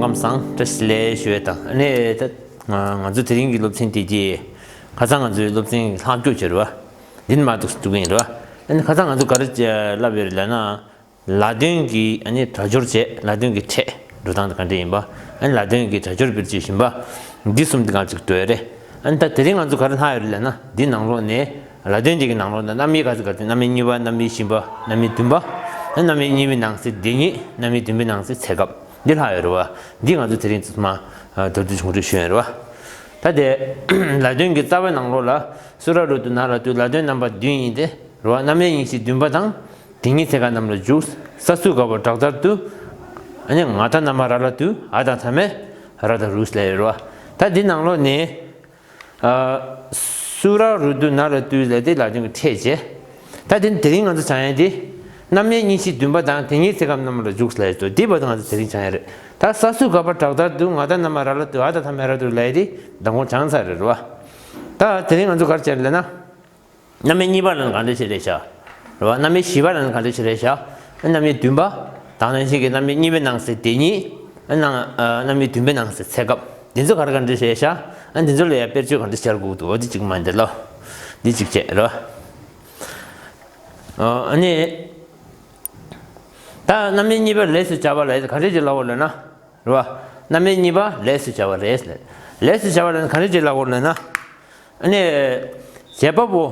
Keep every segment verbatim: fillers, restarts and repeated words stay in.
སྐུ་ཁམས་བཟང་། བཀྲ་ཤིས་བདེ་ལེགས་ཞུ་ཡས་དང་། ཨ་ནི་ད་ང་ང་ཚོ་དེ་རིང་གི་སློབ་ཚན་དེ་གྱིས་ཁ་སང་ང་ཚོའི་སློབ་ཚན་ལྷག་སྐྱོར་བྱས་རེད་བ། འདི་ནི་མར་ཐུག་སུ་འགྲོ་གི་ཡིན་རེད་བ། ཨ་ནི་ཁ་སང་ང་ཚོ་ག་རེ་བྱས་བསླབས་ཡོད་རེད་ལབ་ན། ལ་དོན་གྱི་ཨ་ནི་སྒྲ་སྦྱོར་བྱས། ལ་དོན་གྱི་ཕྲད་འགྲོ་སྟངས་དེ་ག་འདྲ་ཡིན་པ། ཨ་ནི་ལ་དོན་གྱི་སྒྲ་སྦྱོར་དཔེར་བརྗོད་བཞིན་པ། འདི་གསུམ་དེ་ག་ཅིག་འགྲོ་ཡ་རེད། ཨ་ནི་ད་དེ་རིང་ང་ཚོ་ག་རེ་ལྷག་ཡོད་རེད་ལབ་ན། འདི་ནང་ལོགས་ནས་ལ་དོན་དེ་གི་ནང་ལོགས་ནས་རྣམ་དབྱེ་ག་ཚོད་ག་ཚོད། རྣམ་དབྱེ་གཉིས་པ། རྣམ་དབྱེ་བཞི་པ། རྣམ་དབྱེ་བདུན་པ། ཨ་ནི་རྣམ་དབྱེ་གཉིས་པའི་ནང་གསེས་དེ་ཉིད། རྣམ་དབྱེ་བདུན་པའི་ནང་གསེས་ཚེ་སྐབས། འདི་ལྷག་ཡོད་རེད་བ། འདི་ང་ཚོ་དེ་རིང་ཚོ་མ་མདོར་བསྡུས་ཆུང་ཆུང་ཞུ་ཡོད་རེད་བ། ད་དེ་ལ་དོན་གྱི་རྩ་བའི་ནང་ལོགས་ལ། སུ་ར་རུ་དུ་ན་ར་ཏུ། ལ་དོན་རྣམ་པ་བདུན་ཡིན་ཏེ་རེད་བ། རྣམ་དབྱེ་གཉིས་བཞི་བདུན་པ་དང་། དེ་ཉིད་ཚེ་སྐབས་རྣམས་ལ་འཇུག་ས་སུ་ག་བ་དྲག་མཐར་དུ། ཨ་ནི་ང་ད་ན་མ་ར་ལ་ཏུ། འ་ད་མཐའ་མེད་ར་ད་རུ་ལས་ཡོད་རེད་བ། ད་འདི་ནང་ལོགས་ནས། ཨ། སུ་ར་རུ་དུ་ན་ར་ཏུ་ལས་དེ་ལ་དོན་གྱི་ཕྲད་བྱས། ད་དེ་དེ་རིང་ང་ཚོ་སྦྱང་ཡ་དེ། རྣམ་དབྱེ་གཉིས་བཞི་བདུན་པ་དང་། དེ་ཉིད་ཚེ་སྐབས་རྣམས་ལ་འཇུག་ལས་ཡོད་དོ། འདི་བར་དུ་ང་ཚོ་དེ་རིང་སྦྱང་ཡ་རེད། ད་ས་སུ་ག་བ་དྲག་མཐར་དུ། ང་ད་ན་མ་ར་ལ་ཏུ། འ་ད་མཐའ་མེད་ར་ད་རུ་ལས་དེ་མདང་དགོང་སྦྱང་ཚར་རེད་བ། ད་དེ་རིང་ང་ཚོ་ག་རེ་བྱས་ལབ་ན། རྣམ་དབྱེ་གཉིས་པ་ལབ་ན་ག་འདྲ་ཞིག་རེད་ཤག་རེད་བ། རྣམ་དབྱེ་བཞི་པ་ལབ་ན་ག་འདྲ་ཞིག་རེད་ཤག་རྣམ་དབྱེ་བདུན་པ། དེ་ནང་བཞིན་གྱི་རྣམ་དབྱེ་གཉིས་པའི་ནང་གསེས་དེ་ཉིད། ཨ་ནང་། ཨ། རྣམ་དབྱེ་བདུན་པའི་ནང་གསེས་ཚེ་སྐབས། འདི་ཚོ་ག་རེ་ག་འདྲ་ཞིག་རེད་ཤག་ཨ། འདི་ཚོ་ལ་ཡང་དཔེར་བརྗོད་ག་འདྲ་སྦྱར་དགོས་འདུག་འོ་འདི་གཅིག་མ་འདི་ལོ། འདི་གཅིག་བྱས་རེད་བ། ཨ་ནི། ད་རྣམ་དབྱེ་གཉིས་པ་ལས་སུ་བྱ་བ་ལ་ག་འདྲ་ཞིག་ལབ་དགོས་ལབ་ན། རེད་བ། རྣམ་དབྱེ་གཉིས་པ་ལས་སུ་བྱ་བ་རེད། ལས་སུ་བྱ་བ་ལ་ག་འདྲ་ཞིག་ལབ་དགོས་ལབ་ན། ཨ་ནི། བྱེད་པ་པོ།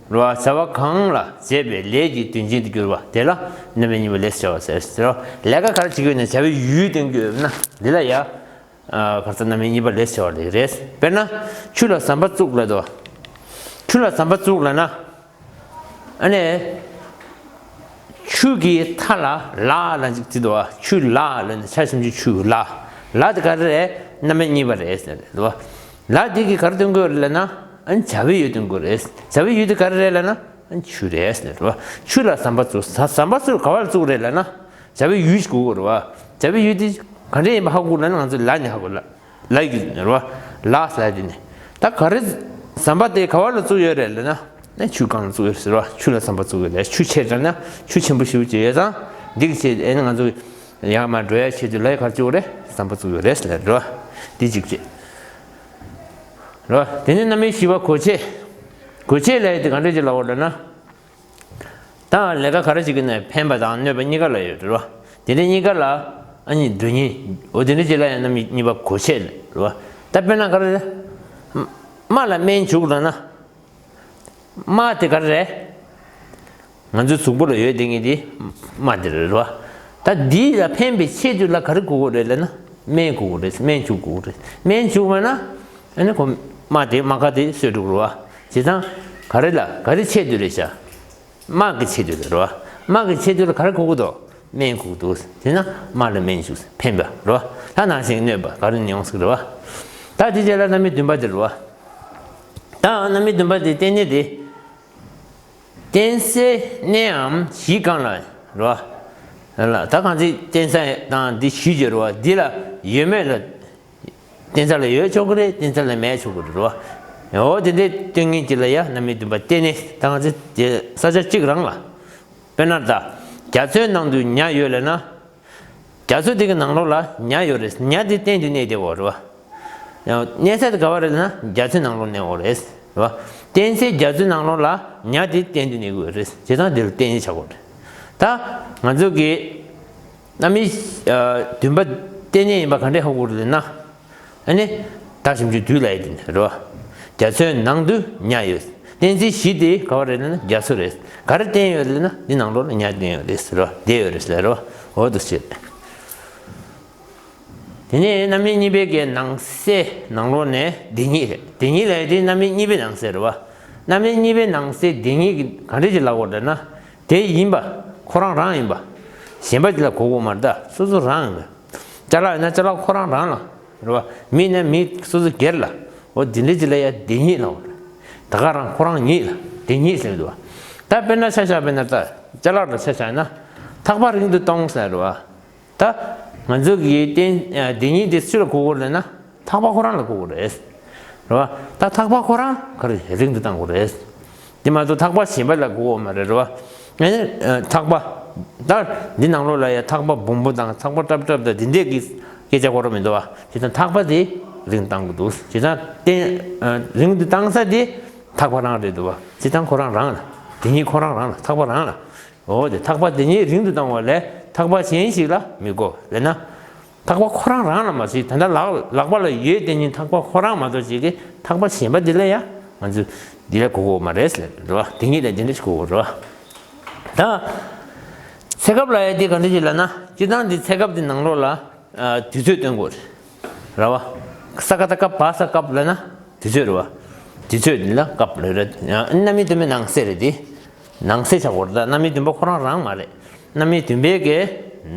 རེད་བ། བྱ་བ་གང་ལ་བྱེད་པའི་ལས་ཀྱི་དོན་ཅན་དུ་གྱུར་པ་དེ་ལ་རྣམ་དབྱེ་གཉིས་པ་ལས་སུ་བྱ་བ་ཟེར། ཟེར་བ། ལས་ཀ་ག་རེ་བྱེད་ཀྱི་ཡོད་ན་བྱ་བའི་ཡུལ་སྟོན་གྱི་ཡོད་ན། འདི་ལ་ཡ། ཨ། ག་རེ་ཟེར། རྣམ་དབྱེ་གཉིས་པ་ལས་སུ་བྱ་བ་ལབ་ཀྱི་རེད། དཔེར་ན། ཆུ་ལ་ཟམ་པ་བཙུགས་ལབ་དོ། ཆུ་ལ་ཟམ་པ་བཙུགས་ལབ་ན། ཨ་ནི། ཆུ་གི་མཐའ་ལ་ལ་ལབ་ཅིག་བརྩི་འདུག་བ། ཆུ་ལ་ལབ་ནས་ཆ་ཞབས་ཀྱུ་ཆུ་ལ། ལ་དེ་ག་རེ་རེད། རྣམ་དབྱེ་གཉིས་པ་རེད་ཟེར་འདུག་བ། ལ་དེ་གིས་ག་རེ་སྟོན་གྱི་ཡོད་རེད་ལབ་ན། ཨ་ནི་བྱ་བའི་ཡུལ་སྟོན་གྱི་ཡོད་རེད། བྱ་བའི་ཡུལ་དེ་ག་རེ་རེད་ལབ་ན། ཨ་ནི་ཆུ་རེད་ཟེར་འདུག་བ། ཆུ་ལ་ཟམ་པ་བཙུགས། ཟ་ཟམ་པ་བཙུགས་ག་བ་ལ་བཙུགས་རེད་ལབ་ན། བྱ་བའི་ཡུལ་ཞིག་དགོས་ཀྱི་རེད་བ། བྱ་བའི་ཡུལ་དེ་ག་འདྲ་ཡིན་པ་ཧ་གོ་དགོས་ལབ་ན། ང་ཚོ་ལ་ནས་ཧ་གོ་ལ། ལ་ཡི་རེད་བ། ལ་ཟེར་དེ་ནི། ད་ག་རེ་ཟམ་པ་དེ་ག་བ་ལ་བཙུགས་ཡོད་རེད་ལབ་ན། ནི་ཆུ་སྒང་ལ་བཙུགས་ཡོད་ཟེར་བ། ཆུ་ལ་ཟམ་པ་བཙུགས་ཡོད་རེད། ཆུ་ཆེ་དྲགས་ན་ཆུ་ཆེན་པོ་ཞེ་པོ་ཅིག་ཡོད་ཙང་། འདི་གི་ཆེད་ཨེ་ནི་ང་ཚོ་ཡར་མར་འགྲོ་ཡ་ཆེད་དུ་ལ་ཡི་ག་རེ་བཙུགས་རེད། ཟམ་པ་བཙུགས་ཡོད་རེད་ཟེར་རེད་བ། འདི་གཅིག་བྱས། རེད་བ། དེ་ནས་རྣམ་དབྱེ་བཞི་པ་གོ་ཆེད། གོ་ཆེད་ལ་ཡི་དེ་ག་འདྲ་ཅིག་ལབ་དགོས་ལབ་ན། ད་ལས་ཀ་ག་རེ་བྱེད་ཀྱི་ན་ཕན་པ་དང་གནོད་པ་གཉིས་ཀ་ལ་ཡོད་རེད་བ། དེ་འདྲ་གཉིས་ཀ་ལ་ཨ་ནི་སྒྲུབ་ཉེས། འོ་དེ་འདྲ་ཅིག་ལ་ཡང་རྣམ་དབྱེ་གཉིས་པ་གོ་ཆེད་ལ་རེད་བ། ད་དཔེར་ན་ག་རེ་རེད། རྨ་ལ་སྨན་བྱུག་ལབ་ན། རྨ་དེ་ག་རེ་རེད། ང་ཚོའི་གཟུགས་པོ་ལ་ཡོད་དེ་ངེས་དེ་རྨ་དེ་རེད་བ། ད་འདི་ལ་ཕན་པའི་ཆེད་དུ་ལ་ག་རེ་དགོས་ཀྱི་རེད་ལབ་ན། སྨན་དགོས་ཀྱི་རེད། སྨན་བྱུག་དགོས་ཀྱི་རེད། སྨན་བྱུག་མེད་ན། ཨ་ནི་ཁོ་རྨ་དེ་རྨ་ཁ་དེ་གསོས་འགྲོ་གི་རེད་བ། བྱས་ཙང་ག་རེ་ལ་ག་རེ་ཆེད་དུ་རེད་ཤག་རྨ་གི་ཆེད་དུ་རེད་བ། རྨ་གི་ཆེད་དུ་ལ་ག་རེ་དགོས་ཀྱི་འདུག་སྨན་དགོས་ཀྱི་འདུག་དེས་ན་རྨ་ལ་སྨན་བྱུག་ཕན་པ་རེད་བ། ད་ནང་བཞིན་གནོད་པ་ག་རེ་ནས་ཡོང་སྲིད་རེད་བ། ད་དེ་རྗེས་ལ་རྣམ་དབྱེ་བདུན་པ་དེ་རེད་བ། ད་རྣམ་དབྱེ་བདུན་པ་དེ་རྟེན་གནས་དེ། རྟེན་གསལ་གནས་འམ་གཞི་གང་ལ་རེད་བ། ལ་ད་གང་ཚེ་རྟེན་གསལ་དང་འདི་གཞི་བརྗོད་རེད་བ། འདི་ལ་ཡོད་མེད་ལ། རྟེན་གསལ་ལ་ཡོད་ཆོག་གི་རེད། རྟེན་གསལ་ལ་མེད་ཆོག་གི་རེད་བ། འོ་དེ་འདྲའི་སྟོན་མཁན་གྱི་ལ་ཡ་རྣམ་དབྱེ་བདུན་པ་རྟེན་གནས། ད་གང་ཚེ་དེ་ས་ཆ་གཅིག་རང་ལ། དཔེར་ན་ད། རྒྱ་མཚོའི་ནང་དུ་ཉ་ཡོད་ལབ་ན། རྒྱ་མཚོ་དེ་གི་ནང་ལོགས་ལ་ཉ་ཡོད་རེད། ཉ་དེ་གཏན་དུ་གནས་བསྡད་ཡོད་རེད་བ། ཡང་གནས་ས་དེ་ག་བ་རེད་ལབ་ན་རྒྱ་མཚོའི་ནང་ལོགས་གནས་ཡོད་རེད་བ། རྟེན་གསལ་རྒྱ་མཚོའི་ནང་ལོགས་ལ་ཉ་དེ་གཏན་དུ་གནས་ཀྱི་ཡོད་རེད། བྱས་ཙང་དེ་ལ་རྟེན་གནས་བྱ་དགོས་རེད། ད་ང་ཚོ་གི་རྣམ་དབྱེ་བདུན་པ་རྟེན་གནས་ཡིན་པ་ག་འདྲས་ཧ་གོ་རེད་ལབ་ན། ཨ་ནི། ད་ཞིབ་འཇུག་དུས་ལ་ཡི་དེ་ནི་རེད་བ། རྒྱ་མཚོའི་ནང་དུ་ཉ་ཡོད། རྟེན་གསལ་གཞི་དེ་ག་བ་རེད་ལབ་ན་རྒྱ་མཚོ་རེད། ག་རེ་བརྟེན་ཡོད་ལབ་ན་འདི་ནང་ལོགས་ལ་ཉ་བརྟེན་ཡོད་རེད་ཟེར་བ། བསྡད་ཡོད་རེད་ཟེར་རེད་བ། འོ་དེ་ཟེར། དེ་ནས་རྣམ་དབྱེ་གཉིས་པའི་གི་ནང་གསེས་ནང་ལོགས་ནས་དེ་ཉིད་རེད། དེ་ཉིད་ལ་ཡི་དེ་རྣམ་དབྱེ་གཉིས་པའི་ནང་གསེས་རེད་བ། རྣམ་དབྱེ་གཉིས་པའི་ནང་གསེས་དེ་ཉིད་ཀྱི་ག་འདྲས་ཅིག་ལབ་དགོས་རེད་ན། དེ་ཡིན་པ། ཁོ་རང་རང་ཡིན་པ། གཞན་པ་ཅིག་ལ་གོ་དགོས་མ་རེད། ད་སོ་སོ་རང་ཡིན་པ། ཅ་ལག་ཡིན་ན་ཅ་ལག་ཁོ་རང་རང་ལ། རེད་བ། མི་ཡིན་ན་མི་སོ་སོ་སྒེར་ལ། འོ་དེ་འདྲའི་ཅིག་ལ་ཡ་དེ་ཉིད་ལབ་དགོས་རེད། ད་ག་རང་ཁོ་རང་ཉིད་ལ་དེ་ཉིད་ཟེར་གྱི་འདུག་བ། ད་དཔེར་ན་ཆ་བཞག་དཔེར་ན་ད་ཅ་ལག་ལ་ཆ་བཞག་ན། ཐག་པ་རིང་དུ་གཏོང་ཟེར་རེད་བ། ད་ང་ཚོ་གི་རྟེན་དེ་ཉིད་དེ་སུ་ལ་གོ་དགོས་རེད་ན། ཐག་པ་ཁོ་རང་ལ་གོ་དགོས་རེད། རེད་བ། ད་ཐག་པ་ཁོ་རང་ག་རེ་རིང་དུ་གཏང་དགོས་རེད། དེ་མ་གཏོགས་ཐག་པ་གཞན་པ་ལ་གོ་དགོས་མ་རེད། རེད་བ། ཨ་ནི་ཐག་པ། ད་འདི་ནང་ལོགས་ལ་ཡ་ཐག་པ་སྦོམ་པོ་དང་ཐག་པ་ཀྲབ་ཀྲབ་དང་དེ་འདྲས་ཀྱི་ སྐད་ཆ་ཁོ་རང་མི་འདུག་བ། བྱས་ཙང་ཐག་པ་དེ་རིང་བཏང་གི་འདུག། བྱས་ཙང་བརྟེན་ཨ་རིང་དུ་བཏང་ས་དེ་ཐག་པ་རང་རེད་འདུག་བ། བྱས་ཙང་ཁོ་རང་རང་ལ། དེ་ཉིད་ཁོ་རང་རང་ལ། ཐག་པ་རང་ལ། འོ་དེ་ཐག་པ་དེ་ཉིད་རིང་དུ་བཏང་བ་ལས་ཐག་པ་གཞན་ཞིག་ལ་མི་དགོས་ལབ་ན། ཐག་པ་ཁོ་རང་རང་ལ་མ་ཟད། ད་ལྟ་ལག་ལག་པ་ལ་ཡོད་དེ་ཉིད་ཐག་པ་ཁོ་རང་མ་གཏོགས་ཅིག་གིས་ཐག་པ་གཞན་པ་འདི་ལ་ཡང་ང་ཚོས་འདི་ལ་གོ་དགོས་མ་རེད་ཟེར་རེད་བ། དེ་ཉིད་ལ་འདི་འདྲ་ཞིག་གོ་དགོས་རེད་བ། ད་ཚེ་སྐབས་ལབ་ཡ་འདི་ག་འདྲ་ཞིག་ལབ་ན། སྤྱིར་བཏང་འདི་ཚེ་སྐབས་འདི་ནང་ལོགས་ལ་ཨ་དུས་ཚོད་སྟོན་དགོས་རེད་བ། ས་ཀ་བཏགས་སྐབས། བ་ས་སྐབས་ལབ་ན་དུས་ཚོད་རེད་བ། དུས་ཚོད་འདི་ལ་སྐབས་ལབ་རེད། ཡང་རྣམ་དབྱེ་དུ་མའི་ནང་གསེས་རེད་དེ། ནང་གསེས་ཆགས་དགོས་རེད། ད་རྣམ་དབྱེ་བདུན་པ་ཁོ་རང་རང་མ་རེད། རྣམ་དབྱེ་བདུན་པའི་གི་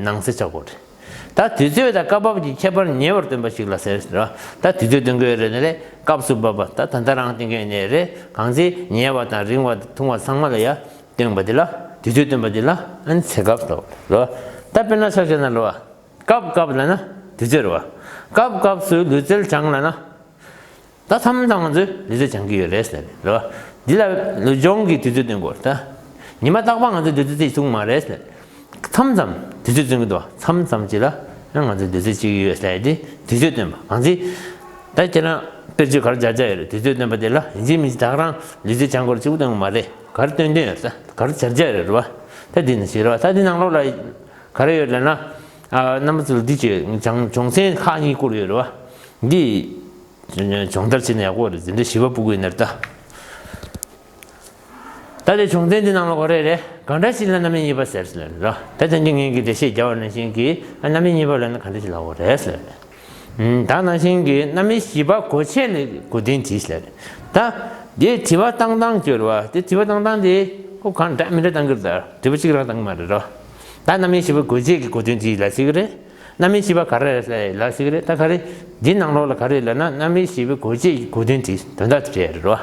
ནང་གསེས་ཆགས་དགོས་རེད། ད་དུས་ཚོད་དང་སྐབས་བབ་ཀྱི་ཁྱད་པར་ཉེ་བར་སྟོན་པ་ཞིག་ལ་ཟེར་རེད་བ། ད་དུས་ཚོད་སྟོན་དགོས་རེད་ན་རེད། སྐབས་སུ་བབ་པ། ད་ད་ལྟ་རང་སྟོན་མཁན་ནས་རེད། གང་ཚེ་ཉེ་བ་དང་རིང་བ་ཐུང་བ་ཚང་མ་ལ་ཡ་སྟོན་པ་འདི་ལ། དུས་ཚོད་སྟོན་པ་འདི་ལ་ཨ་ནི་ཚེ་སྐབས་ལབ་རེད་བ། ད་དཔེར་ན་ཆ་བཞག་ན་རེད་བ། སྐབས་སྐབས་ལབ་ན་དུས་ཚོད་རེད་བ། སྐབས་སྐབས་སུ་ལུས་རྩལ་སྦྱང་ལབ་ན། ད་མཚམས་མཚམས་ང་ཚོས་ལུས་རྩལ་སྦྱང་གི་ཡོད་རེད་ཟེར་རེད་བ། འདི་ལ་ལུས་སྦྱོང་གི་དུས་ཚོད་སྟོན་དགོས་རེད་ད། ཉི་མ་རྟག་པར་ང་ཚོས་ལུས་རྩལ་རྩེ་ཡི་ཚུགས་མ་རེད་ཟེར། མཚམས་མཚམས་དུས་ཚོད་སྟོན་གྱི་འདུག་བ། མཚམས་མཚམས་ཅིག་ལ་ང་ཚོས་ལུས་རྩལ་རྩེ་གི་ཡོད་ཟེར་ཡ་དེ་དུས་ཚོད་སྟོན་པ། གང་ཚེ། ད་ཁྱེད་རང་དཔེར་བརྗོད་ག་རེ་སྦྱར་སྦྱར་ཡོད་རེད། དུས་ཚོད་སྟོན་པ་དེ་ལ་ཡིན་གཅིག་མིན་གཅིག་ད་ག་རང་ལུས་རྩལ་སྦྱང་དགོས་རེད་གཅིག་པུ་སྟོན་གྱི་མ་རེད། ག་རེ་སྟོན་སྟོན་ཡོད་རེད་ད། ག་རེ་སྦྱར་སྦྱར་ཡོད་རེད་བ། ད་འདི་ནི་ཞིག་རེད་བ། ད་འདི་ནང་ལོགས་ལ་ག་རེ་ཡོད་ལབ་ན། ཨ་རྣམ་པ་ཚོ་ལ་འདི་བྱས་སྦྱོང་སྦྱོང་ཚན་ཁག་གཉིས་བསྐུར་ཡོད་རེད་བ། འདི། སྦྱོང་བརྡར་བྱས་ན་ཡག་པོ་རེད། འཛིན་གྲྭ་བཞི་པ་སྤུ་གུ་ཡིན་ན་རེད་ད། ད་དེ་སྦྱོང་ཚན་འདི་ནང་ལ་ག་རེ་རེད། གང་འདྲ་ཞིག་ལ་རྣམ་དབྱེ་གཉིས་པ་ཟེར་ཟེར་ལབ་རེད། ད་དེ་འདི་ངེད་ཀྱིས་འགྲེལ་བཤད་རྒྱག་པ་ནང་བཞིན་གྱི་ཨ་རྣམ་དབྱེ་གཉིས་པ་ལབ་ན་གང་འདྲ་ཞིག་ལབ་དགོས་རེད་ཟེར། ཨུམ། ད་ནང་བཞིན་གྱི་རྣམ་དབྱེ་བཞི་པ་གོ་བྱེད་ལས་གོ་དོན་བྲིས་ཟེར། ད་དེ་དྲི་བ་བཏང་སྟངས་ཅིག་ཡོད་རེད་བ། དེ་དྲི་བ་བཏང་སྟངས་དེ་ཁོ་གང་འདྲ་མི་འདྲ་བཏང་གི་རེད་ད། དྲི་བ་གཅིག་རང་བཏང་གི་མ་རེད་རོ། ད་རྣམ་དབྱེ་བཞི་པ་གོ་བྱེད་ཀྱི་གོ་དོན་བྲིས་ལབ་ཟེར་གྱི་རེད། རྣམ་དབྱེ་བཞི་པ་ག་རེ་རེད་ལབ་ཟེར་གྱི་རེད། ད་ག་རེ། འདི་ནང་ལོགས་ལ་ག་རེ་ལབ་ན། རྣམ་དབྱེ་བཞི་པའི་གོ་བྱེད་ཀྱི་གོ་དོན་བྲིས། དོན་དག་དེ་བྲིས་ཡ་རེད་རོ།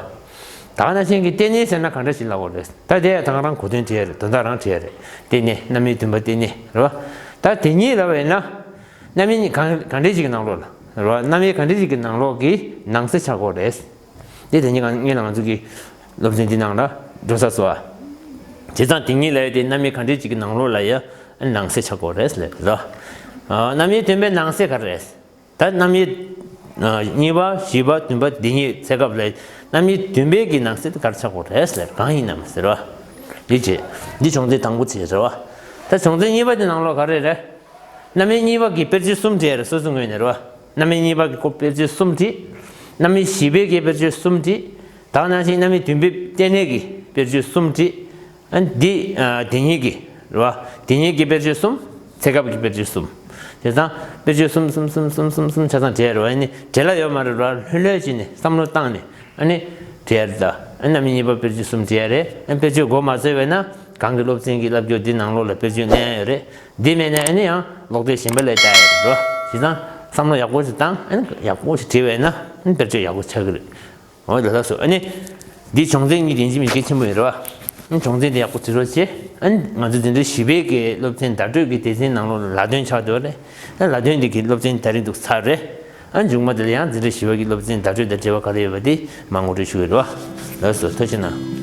ད་ནང་བཞིན་གྱི་རྟེན་གནས་ཟེར་ན་ག་འདྲ་ཞིག་ལབ་དགོས་རེད། ད་དེ་ཡང་ད་ག་རང་གོ་དོན་བྲིས་ཡ་རེད། དོན་དག་རང་བྲིས་ཡ་རེད། རྟེན་གནས། རྣམ་དབྱེ་བདུན་པ་རྟེན་གནས་རེད་བ། ད་དེ་གཉིས་ལབ་པ་ཡིན་ན། རྣམ་དབྱེ་གང་གང་འདྲ་ཞིག་གི་ནང་ལོགས་ལ་རེད་བ། རྣམ་དབྱེ་གང་འདྲ་ཞིག་གི་ནང་ལོགས་ཀྱི་ནང་གསེས་ཆགས་དགོས་རེད། འདི་དེ་ཉིད་ཀྱང་སྔོན་ལ་ང་ཚོ་གི་སློབ་ཚན་འདི་ནང་ལ་འགྲོ་ས་སོ། བྱས་ཙང་དེ་ཉིད་ལ་ཡོད་དེ་རྣམ་དབྱེ་གང་འདྲ་ཅིག་གི་ནང་ལོགས་ལ་ཡང་ནང་གསེས་ཆགས་དགོས་རེད་ཟེར་ལབ་རོ། ཨ་རྣམ་དབྱེ་བདུན་པའི་ནང་གསེས་ག་རེ་རེད། ད་རྣམ་དབྱེ་ཨ་གཉིས་པ་བཞི་པ་བདུན་པ་འདི་གཉིས་ཚེ་སྐབས་ལ་རྣམ་དབྱེ་བདུན་པའི་གི་ནང་གསེས་དེ་ག་རེ་ཆགས་དགོས་རེད་ཟེར། གང་ཡིན་ནམ་ཟེར་རོ། འདི་བྱས། འདི་སྦྱོང་ཚན་དང་པོ་བྱས་ཟེར་བ། ད་སྦྱོང་ཚན་གཉིས་པ་དེ་ནང་ལོགས་ག་རེ་རེད། རྣམ་དབྱེ་གཉིས་པ་གི་དཔེར་བརྗོད་གསུམ་བྲིས་རེད། སོ་སོའི་ངོས་ནས་རེད་བ། རྣམ་དབྱེ་གཉིས་པ་གི་ཁོ་དཔེར་བརྗོད་གསུམ་བྲིས། རྣམ་དབྱེ་བཞི་པའི་གི་དཔེར་བརྗོད་གསུམ་བྲིས། ད་ནང་བཞིན་རྣམ་དབྱེ་བདུན་པའི་རྟེན་གནས་ཀྱི་དཔེར་བརྗོད་གསུམ་བྲིས། ཨ་འདི་ཨ་དེ་ཉིད་ཀྱི་རེད་བ། དེ་ཉིད་ཀྱི་དཔེར་བརྗོད་གསུམ། ཚེ་སྐབས་ཀྱི་དཔེར་བརྗོད་གསུམ། དེ་དང་དཔེར་བརྗོད་གསུམ་གསུམ་གསུམ་གསུམ་གསུམ་ཆ་ཚང་བྲིས་རེད་བ། ཨ་ནི་བྲིས་ལ་ཡོད་མ་རེད་བ། ལྷོད་ལྷོད་བྱས་ནས་བསམ་བློ་བཏང་ནས། ཨ་ནི་བྲིས་ཡ་རེད་ད། ཨ་རྣམ་དབྱེ་གཉིས་པ་དཔེར་བརྗོད་གསུམ་བྲིས་ཡ་རེད། ཨ་དཔེར་བརྗོད་མགོ་མ་ཚོས་པས་ན་གང་གི་སློབ་ཚན་གྱི་བསླབ་སྐྱོར་འདི་ནང་ལོགས་ལ་དཔེར་བརྗོད་གནང་ཡ་ཡོད་རེད། འདི་མེད་ན་ཨ་ནི་ཡང་ཀློག་དེབ་གཞན་པ་ལ་བལྟ་ཡ་རེད་འགྲོ། བྱས་ཙང་བསམ་བློ་ཡག་པོ་ཞིག་བཏང་། ཨ་ནི་ཡག་པོ་ཞིག་བྲིས་པས་ན་ཨ་ནི་དཔེར་བརྗོད་ཡག་པོ་ཆགས་ཀྱི་རེད། འོ་ལ་ལ་སོ། ཨ་ནི་འདི་སྦྱོང་ཚན་གཉིས་དེ་ཡིན་གཅིག་མིན་གཅིག་གལ་ཆེན་པོ་ཡོད་རེད་བ། ཨ་ནི་སྦྱོང་ཚན་དེ་ཡག་པོ་བྲིས་རོགས་བྱེད། ཨ་ནི་ང་ཚོ་འཛིན་གྲྭ་བཞི་པའི་གི་སློབ་ཚན་བརྡ་སྤྲོད་ཀྱི་སྡེ་ཚན་ནང་ལོགས་ལ་ལ་དོན་ཆགས་འདུག་རེད། ཨ་ནི་ལ་དོན་འདི་གི་སློབ་ཚན་ད་རིང་འདུག་ཚར་རེད། ཨ་མཇུག་མ་དེ་ལ་ཡང་འཛིན་གྲྭ་བཞི་པ་གི་སློབ་ཚན་བརྡ་སྤྲོད་དང་འབྲེལ་བ་ག་རེ་ཡོད་པ་དེ་མར་ངོ་སྤྲོད་ཞུ་གི་རེད་བ། ལགས་སོ། ཐུགས་རྗེ་གནང་།